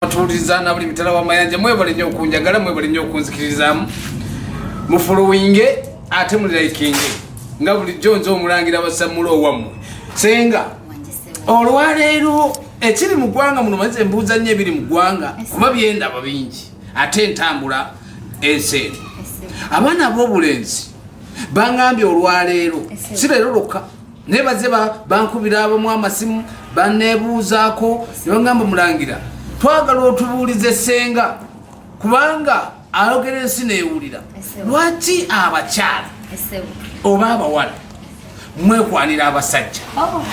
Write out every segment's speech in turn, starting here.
Batuwuliriza na buli mitala w'amayanja, mwebale nnyo okunjagala, mwebale nnyo okunzikirizaamu. Mufollowinge ate mulilikinge nga bulijjo. Nze omulangira basammula owammwe Senga. Olwaleero ekiri mu ggwanga muno, maze mbuuza nnyo ebiri mu ggwanga kuba byendaba bingi, ate entambula ensi eno. Abaana ab'obulenzi baŋŋambye olwaleero, si leero lwokka, naye bazze bankubira abamu amasimu, baneebuuzaako ne baŋŋamba, "Mulangira, twagala otubuulize Senga kubanga ayogera ensi neewulira. Lwaki abakyala oba abawala mwekwanira abasajja?" Oh.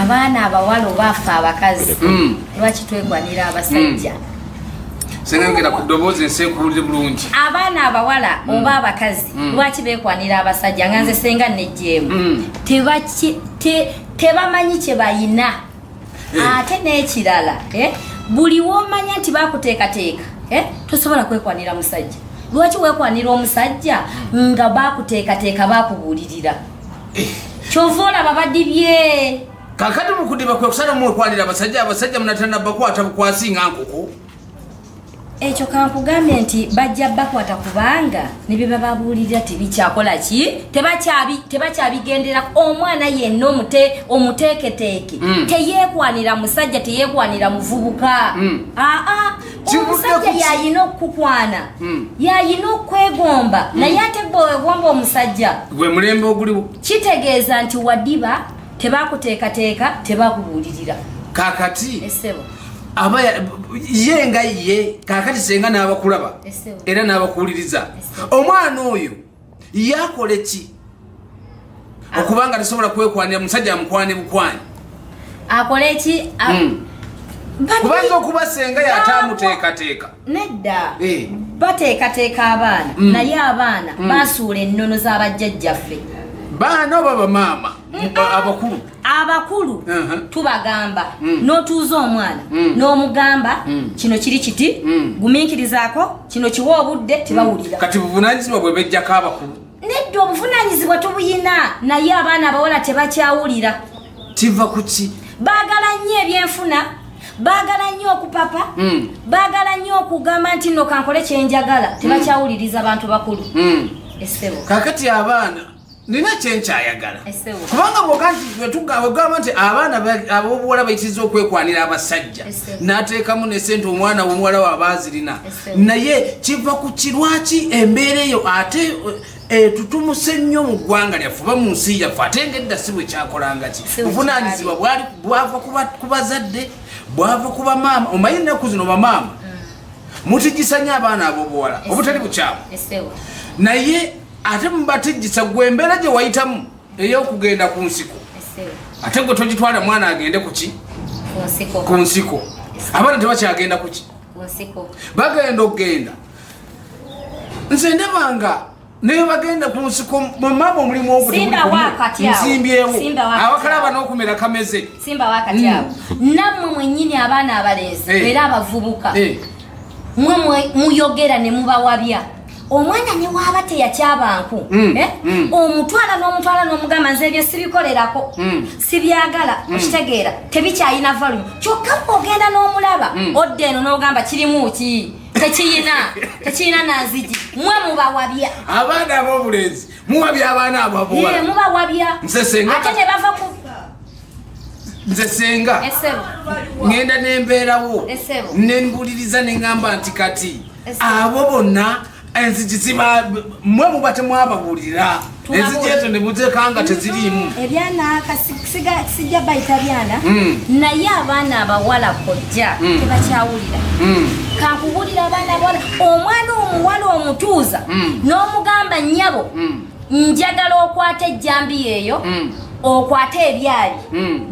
Abaana abawala oba afe abakazi, lwaki twekwanira abasajja? Senga, yogera ku ddoboozi ensi ekuwulire bulungi. Abaana abawala oba abakazi, lwaki bekwanira abasajja? Nga nze Senga nejjeemu, tebamanyi kye bayina. Ate n'ekirala, buli womanya nti bakuteekateeka, tosobola kwekwanira musajja. Lwaki wekwanira omusajja nga bakuteekateeka, bakubuulirira? Kyova olaba badibye. Kakati mukudiba kwe kusala mwekwanira abasajja. Abasajja munatana bakwata bukwasi nga nkoko. Ekyo kankugambye nti bajja bakwata, kubanga ne bye bababuulirira tebikyakola ki, tebakyabigenderako. Omwana yenna omuteeketeeke teyeekwanira musajja, teyeekwanira muvubuka. Aa, Kivudde omusajja ku ki? yayina okukukwana, yayina okwegomba, naye ate gwe wegomba omusajja. Gwe mulembe oguliwo. Kitegeeza nti wadiba, tebakuteekateeka, tebakubuulirira. Kakati Esebo. aba ye nga ye kakati Senga n'abakulaba Esebo. era n'abakuwuliriza, Esebo. omwana oyo yakole ki okubanga tasobola kwekwanira musajja, amukwane bukwanyi? Akole ki? Kubanga okuba Senga yataamuteekateeka. Nedda. Bateekateeka abaana, naye abaana basuula ennono z'abajjajjaffe. Baana oba bamaama abakulu? Abakulu. Tubagamba, n'otuuza omwana n'omugamba, "Kino kiri kiti, gumiikirizaako, kino kiwa obudde," tebawulira. Kati buvunanyizibwa bwe bejjako abakulu. Nedda, obuvunanyizibwa tubuyina, naye abaana abawala tebakyawulira. Kiva ku ki? Baagala nnyo ebyenfuna, baagala nnyo okupapa, baagala nnyo okugamba nti nno kankole kyenjagala. Tebakyawuliriza bantu bakulu. Esebo. Kakati abaana, nina kyenkyayagala. Esebo. Kubanga bwoga nti wegamba nti abaana ab'obuwala bayitiriza okwekwanira abasajja, Esebo. n'ateekamu ne sente, omwana omuwala we aba azirina. Esebo. Naye kiva ku kirwaki embeera eyo ate etutumuse nnyo mu ggwanga lyaffe oba mu nsi yaffe, ate ngaedda si bwe kyakolanga ki? Si bwe Buvunaanyizibwa bwali bwava ku bazadde, bwava ku bamaama. Omanyi ennaku zino bamaama mutigisa nnyo abaana ab'obuwala obutali bukyamu. Esebo. Naye ate mubatijjisa, gwe embeera gye wayitamu ey'okugenda ku nsiko, Esebo. ate gwe togitwala mwana agende ku ki? Ku nsiko. Ku nsiko. Abaana tebakyagenda ku ki? Ku nsiko. Bagenda okugenda, nze ndabanga naye bagenda ku nsiko, mamaama omulimu ogwo. Simba wakati awo. Nsimbyewo. Simba wakati Abakalaba awo. n'okumera kameze. Simba wakati awo. Nammwe mwennyini abaana abalenzi era abavubuka, mwe muyogera ne mubawabya. Omwana ne waaba teyakyabanku, eh? Omutwala n'omutwala n'omugamba, "Nze ebyo sibikolerako, sibyagala." Okitegeera, tebikyayina value. Kyokka bw'ogenda n'omulaba, odda eno n'ogamba, "Kirimu ki?" Tekiyina, tekiyina nanzigi. Mwe mubawabya. Abaana ab'obulenzi muwabya abaana abo Ye, abobuwala. mubawabya. Nze Senga Ate ne bava ku Nze Senga Esebo. ŋŋenda nembeerawo, Esebo. nembuliriza, neŋŋamba nti kati Esebo. abo bonna enzigi ziba mwe muba temwababuulira, enzigi ezo ne muzeekanga teziriimu. Ebyana sijja bayita byana, naye abaana abawala, kojja, tebakyawulira. Kankubuulira, abaana abawala, omwana omuwala omutuuza n'omugamba, "Nnyabo, njagala okwate ejjambiya eyo, okwate ebyali,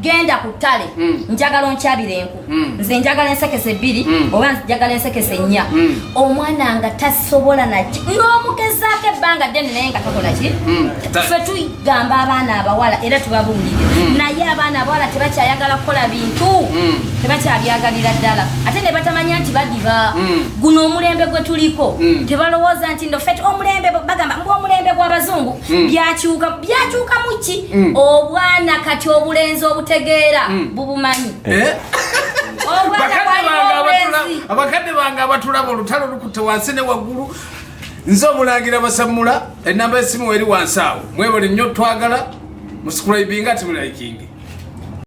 genda ku ttale, njagala onkyabira enku, nze njagala ensekese bbiri oba njagala ensekese nnya." Omwana nga tasobola naki, n'omugezaako ebbanga ddene, naye nga takola ki. Ffe tugamba abaana abawala era tubabuulire, naye abaana abawala tebakyayagala kukola bintu, tebakyabyagala ddala, ate ne batamanya nti badiba. Guno omulembe gwe tuliko, tebalowooza nti ndo ffe omulembe, bagamba mbu omulembe gw'abazungu byakyuka. Byakyuka mu ki? Obwana kati obulenzi obutegeera bubumanyi. Eh? Abakadde bange abatulaba, olutalo lukutte wansi ne waggulu. Nze omulangira Basammula, enamba esimu eri wansi awo. Mwebale nnyo, twagala musubscribinga ate mulikinge.